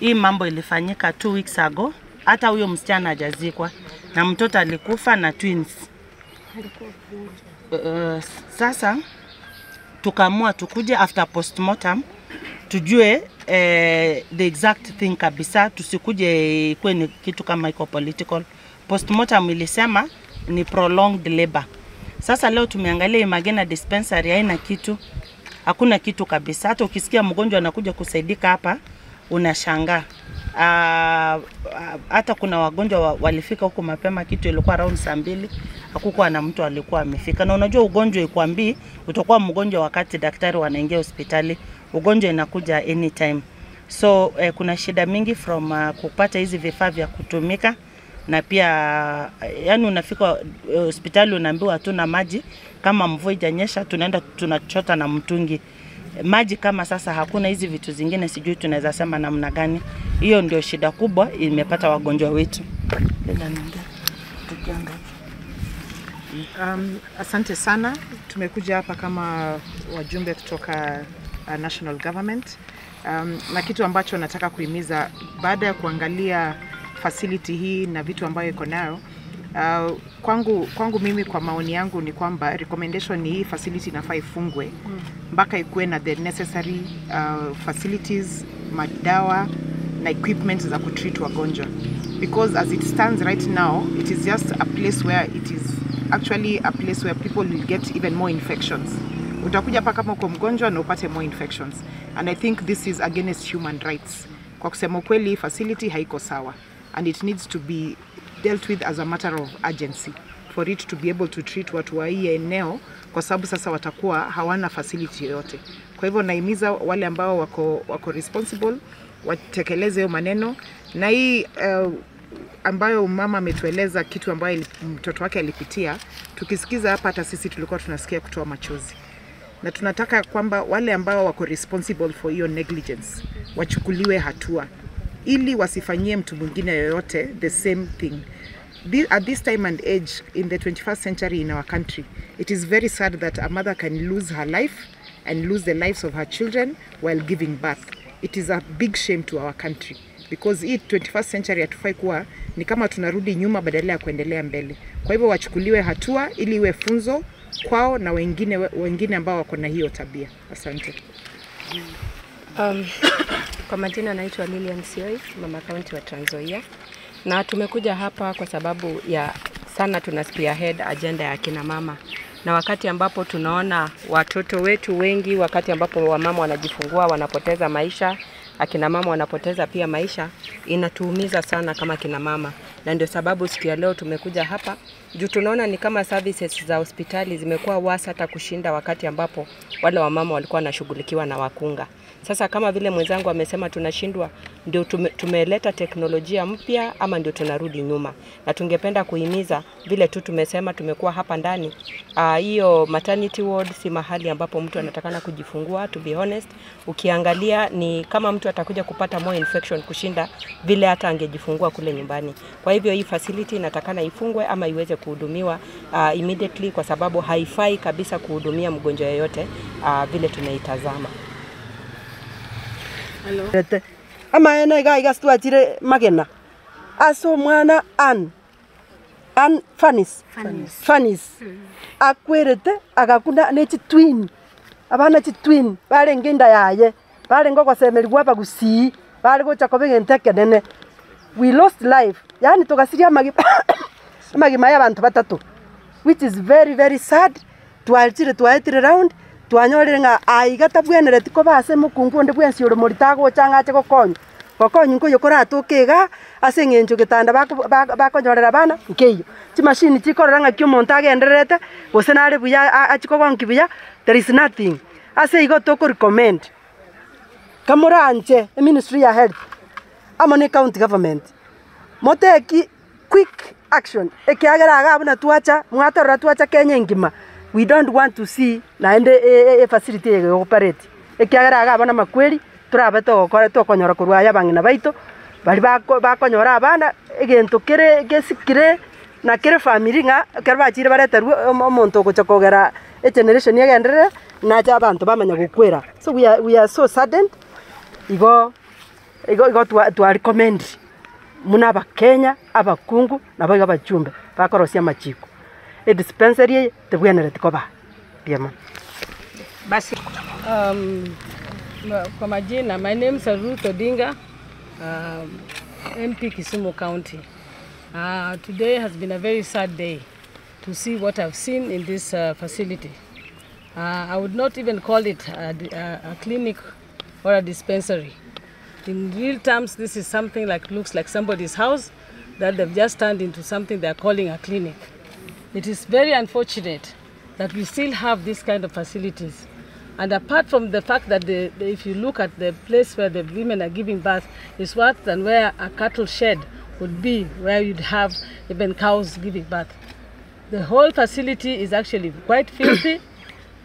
Hii mambo ilifanyika 2 weeks ago. Hata huyo msichana hajazikwa na mtoto alikufa na twins. Sasa tukaamua tukuje after postmortem tujue the exact thing kabisa, tusikuje ikuwe ni kitu kama iko political. Postmortem ilisema ni prolonged labor. Sasa leo tumeangalia Magena dispensary haina kitu. Hakuna kitu kabisa. Hata ukisikia mgonjwa anakuja kusaidika hapa unashangaa. Hata kuna wagonjwa walifika huko mapema, kitu ilikuwa around saa 2, hakukuwa na mtu alikuwa amefika. Na unajua ugonjwa ikwambii utakuwa mgonjwa wakati daktari wanaingia hospitali, ugonjwa inakuja anytime. So kuna shida mingi from kupata hizi vifaa vya kutumika, na pia yani unafika hospitali unaambiwa hatuna maji, kama mvua haijanyesha tunaenda tunachota na mtungi maji. Kama sasa hakuna hizi vitu zingine, sijui tunaweza sema namna gani. Hiyo ndio shida kubwa imepata wagonjwa wetu. Asante sana. Tumekuja hapa kama wajumbe kutoka national government. Na kitu ambacho nataka kuhimiza baada ya kuangalia facility hii na vitu ambayo iko nayo, kwangu mimi, kwa maoni yangu ni kwamba recommendation ni hii facility inafaa ifungwe mpaka ikuwe na the necessary facilities, madawa na equipment za kutreat wagonjwa, because as it stands right now it is just a place where it is actually a place where people will get even more infections. Utakuja hapa kama uko mgonjwa na upate more infections, and I think this is against human rights. Kwa kusema ukweli, facility haiko sawa and it needs to be dealt with as a matter of urgency for it to be able to treat watu wa hii eneo, kwa sababu sasa watakuwa hawana facility yoyote. Kwa hivyo naimiza wale ambao wako responsible watekeleze hiyo maneno. Na hii ambayo mama ametueleza kitu ambayo mtoto wake alipitia, tukisikiza hapa hata sisi tulikuwa tunasikia kutoa machozi. Na tunataka kwamba wale ambao wako responsible for hiyo negligence wachukuliwe hatua ili wasifanyie mtu mwingine yoyote the same thing. At this time and age in the 21st century in our country, it is very sad that a mother can lose her life and lose the lives of her children while giving birth. It is a big shame to our country, because hii 21st century hatufai kuwa ni kama tunarudi nyuma badala ya kuendelea mbele. Kwa hivyo wachukuliwe hatua ili iwe funzo kwao na wengine ambao wako na hiyo tabia. Asante. Kwa majina naitwa Lilian Sioi, mama county wa Trans Nzoia. Na tumekuja hapa kwa sababu ya sana tuna spearhead agenda ya kina mama. Na wakati ambapo tunaona watoto wetu wengi, wakati ambapo wamama wanajifungua wanapoteza maisha, akina mama wanapoteza pia maisha, inatuumiza sana kama kina mama. Na ndio sababu siku ya leo tumekuja hapa juu tunaona ni kama services za hospitali zimekuwa worse hata kushinda wakati ambapo wale wamama walikuwa wanashughulikiwa na wakunga. Sasa kama vile mwenzangu amesema, tunashindwa, ndio tumeleta teknolojia mpya ama ndio tunarudi nyuma. Na tungependa kuhimiza vile tu tumesema tumekuwa hapa ndani, hiyo maternity ward si mahali ambapo mtu anatakana kujifungua. To be honest, ukiangalia ni kama mtu atakuja kupata more infection kushinda vile hata angejifungua kule nyumbani. Kwa hivyo hii facility inatakana ifungwe ama iweze kuhudumiwa immediately, kwa sababu haifai kabisa kuhudumia mgonjwa yeyote vile tunaitazama. Ama ena iga iga magena aso mwana an fanis akwerete agakunda nechi twin abana chi twin bare ngenda yaye bare ngogosemerigwa bagusi bare gocha kobegente kenene. We lost life, yani tokasiria magima ya bantu batatu, which is very very sad. Twalchire twaetire round twanyorire nga aiga tabwenere tiko base mukungu ndi bwensi uri muritago changache gokonyu gokonyu nkuyo koratukega ase ng'encho getanda bakonyorera bana nkeyo chimashini chikorora ng'a ki omonto agendererete gose nare buya achikogonki buya, there is nothing. Ase igo toko recommend kamoranche ministry ya health ama ne county government moteki quick action ekiagera agabuna twacha mwatorora twacha Kenya ngima. We don't want to see naende e facility e operate ekiagera agabana makweli turabe togokora tokonyora korwa yabang'ina baito bari bakonyora abana egento kere gesikire na kere family ng'a kere bachire bareterwe omonto ogocha kogera e generation yegenderere nacha abantu bamanya gokwera. So we are so saddened. Igo Igo igo twa recommend muna abakenya abakungu nabo iga bachumbe bakorosia machiko e dispensary tebwenere tikoba biema. Basi kwa majina, my name is Ruth Odinga, MP Kisumu County. Today has been a very sad day to see what I've seen in this facility. I would not even call it a clinic or a dispensary. In real terms, this is something like looks like somebody's house that they've just turned into something they're calling a clinic. It is very unfortunate that we still have this kind of facilities. And apart from the fact that if you look at the place where the women are giving birth, it's worse than where a cattle shed would be, where you'd have even cows giving birth. The whole facility is actually quite filthy,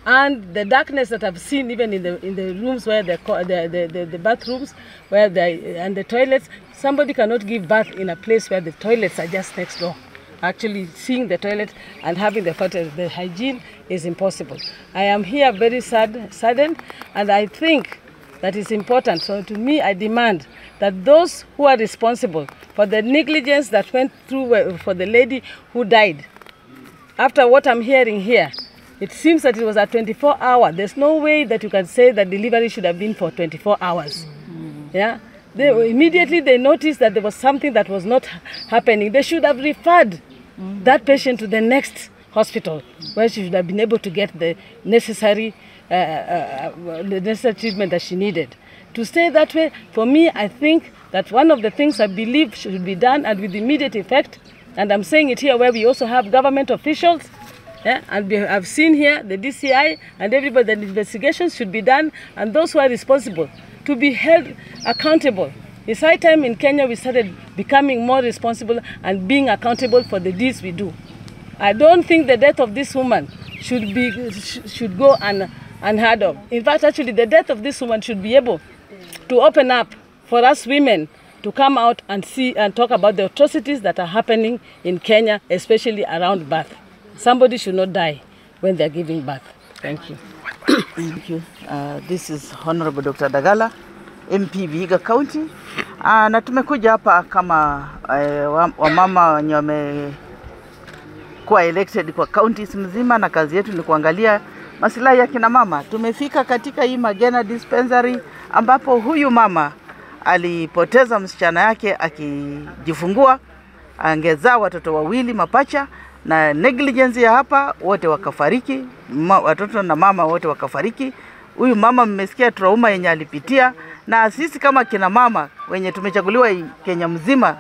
and the darkness that I've seen even in the rooms where the bathrooms where and the toilets, somebody cannot give birth in a place where the toilets are just next door. Actually seeing the toilet and having the hygiene is impossible. I am here very saddened, and I think that is important. So to me, I demand that those who are responsible for the negligence that went through for the lady who died, after what I'm hearing here, it seems that it was a 24-hour. There's no way that you can say that delivery should have been for 24 hours. Yeah? Immediately they noticed that there was something that was not happening. They should have referred that patient to the next hospital where she should have been able to get the necessary treatment that she needed. To stay that way, for me, I think that one of the things I believe should be done, and with immediate effect, and I'm saying it here where we also have government officials, yeah, and we have seen here the DCI and everybody, the investigations should be done, and those who are responsible to be held accountable. It's high time in Kenya we started becoming more responsible and being accountable for the deeds we do. I don't think the death of this woman should go unheard of. In fact, actually, the death of this woman should be able to open up for us women to come out and see and talk about the atrocities that are happening in Kenya, especially around birth. Somebody should not die when they're giving birth. Thank you. Thank you. This is Honorable Dr. Dagala, MP Vihiga County. Na tumekuja hapa kama wamama wenye wamekuwa elected kwa counties mzima, na kazi yetu ni kuangalia maslahi ya kina mama. Tumefika katika hii Magena Dispensary ambapo huyu mama alipoteza msichana yake akijifungua, angezaa watoto wawili mapacha, na negligence ya hapa wote wakafariki, watoto na mama wote wakafariki. Huyu mama mmesikia trauma yenye alipitia, na sisi kama kina mama wenye tumechaguliwa Kenya mzima,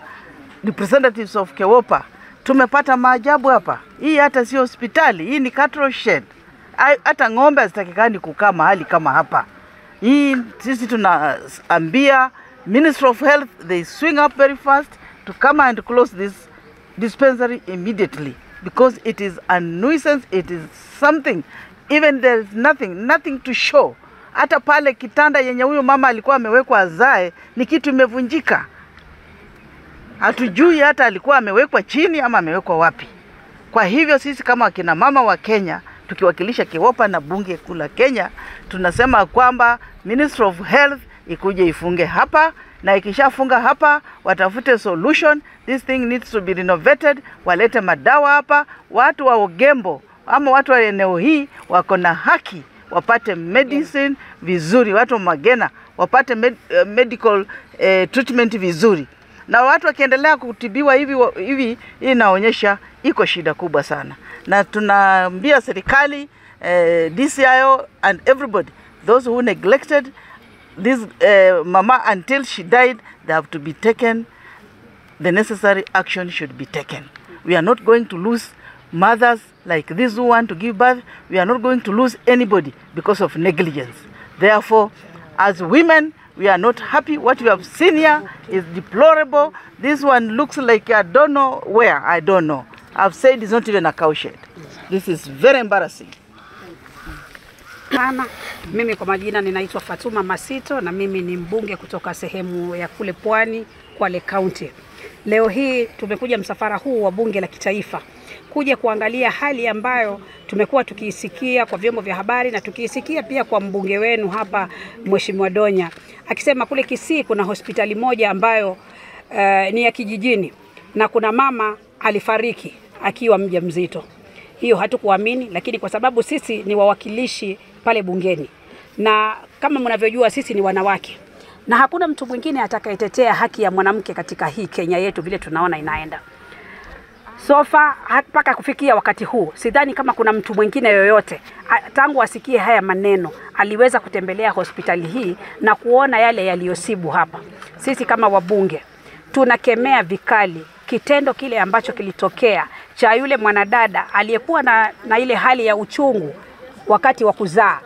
representatives of Kewopa, tumepata maajabu hapa. Hii hata sio hospitali, hii ni cattle shed. Hata ng'ombe hazitakikani kukaa mahali kama hapa. Hii sisi tunaambia Ministry of Health, they swing up very fast to come and close this dispensary immediately, because it is a nuisance, it is something, even there is nothing to show. Hata pale kitanda yenye huyo mama alikuwa amewekwa azae ni kitu imevunjika. Hatujui hata alikuwa amewekwa chini ama amewekwa wapi. Kwa hivyo sisi kama kina mama wa Kenya tukiwakilisha Kewopa na bunge kuu la Kenya, tunasema kwamba Ministry of Health ikuje ifunge hapa, na ikishafunga hapa watafute solution. This thing needs to be renovated. Walete madawa hapa. Watu wa Ogembo ama watu wa eneo hii wako na haki wapate medicine vizuri, watu wa Magena wapate medical treatment vizuri. Na watu wakiendelea kutibiwa hivi, hii inaonyesha iko shida kubwa sana. Na tunaambia serikali, DCIO and everybody, those who neglected this mama until she died, they have to be taken. The necessary action should be taken. We are not going to lose mothers like this who want to give birth. We are not going to lose anybody because of negligence. Therefore, as women, we are not happy. What we have seen here is deplorable. This one looks like I don't know where, I don't know. I've said it's not even a cowshed. This is very embarrassing. Mama, mimi kwa majina ninaitwa Fatuma Masito na mimi ni mbunge kutoka sehemu ya kule Pwani, Kwale County. Leo hii tumekuja msafara huu wa bunge la kitaifa kuja kuangalia hali ambayo tumekuwa tukiisikia kwa vyombo vya habari na tukiisikia pia kwa mbunge wenu hapa Mheshimiwa Donya akisema kule Kisii kuna hospitali moja ambayo ni ya kijijini na kuna mama alifariki akiwa mjamzito. Hiyo hatukuamini, lakini kwa sababu sisi ni wawakilishi pale bungeni na kama mnavyojua sisi ni wanawake na hakuna mtu mwingine atakayetetea haki ya mwanamke katika hii Kenya yetu vile tunaona inaenda. Sofa mpaka kufikia wakati huu sidhani kama kuna mtu mwingine yoyote tangu asikie haya maneno aliweza kutembelea hospitali hii na kuona yale yaliyosibu hapa. Sisi kama wabunge tunakemea vikali kitendo kile ambacho kilitokea cha yule mwanadada aliyekuwa na ile hali ya uchungu wakati wa kuzaa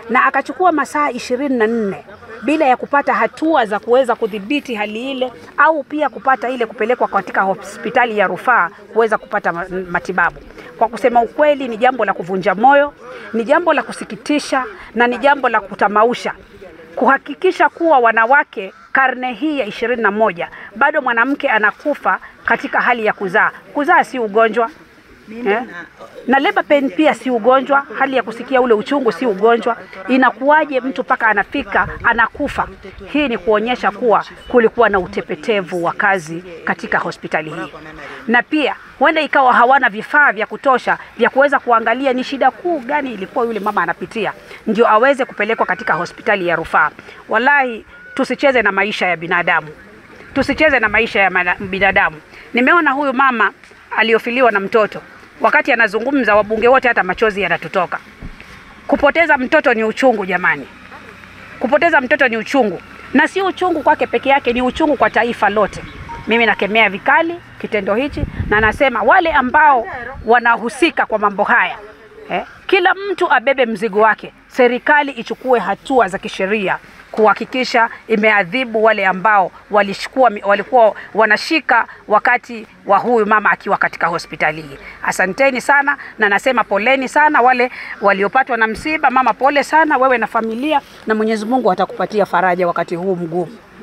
na akachukua masaa 24 bila ya kupata hatua za kuweza kudhibiti hali ile au pia kupata ile kupelekwa katika hospitali ya rufaa kuweza kupata matibabu. Kwa kusema ukweli, ni jambo la kuvunja moyo, ni jambo la kusikitisha na ni jambo la kutamausha. Kuhakikisha kuwa wanawake karne hii ya 21 bado mwanamke anakufa katika hali ya kuzaa. Kuzaa si ugonjwa. Na labor pain pia si ugonjwa, hali ya kusikia ule uchungu si ugonjwa. Inakuwaje mtu paka anafika anakufa? Hii ni kuonyesha kuwa kulikuwa na utepetevu wa kazi katika hospitali hii. Na pia huenda ikawa hawana vifaa vya kutosha vya kuweza kuangalia ni shida kuu gani ilikuwa yule mama anapitia ndio aweze kupelekwa katika hospitali ya rufaa. Wallahi, tusicheze na maisha ya binadamu. Tusicheze na maisha ya binadamu. Nimeona huyu mama aliofiliwa na mtoto. Wakati anazungumza wabunge wote hata machozi yanatutoka. Kupoteza mtoto ni uchungu jamani. Kupoteza mtoto ni uchungu. Na si uchungu kwake peke yake, ni uchungu kwa taifa lote. Mimi nakemea vikali kitendo hichi na nasema wale ambao wanahusika kwa mambo haya, kila mtu abebe mzigo wake. Serikali ichukue hatua za kisheria kuhakikisha imeadhibu wale ambao walikuwa wanashika wakati wa huyu mama akiwa katika hospitali hii. Asanteni sana na nasema poleni sana wale waliopatwa na msiba. Mama pole sana wewe na familia, na Mwenyezi Mungu atakupatia faraja wakati huu mgumu.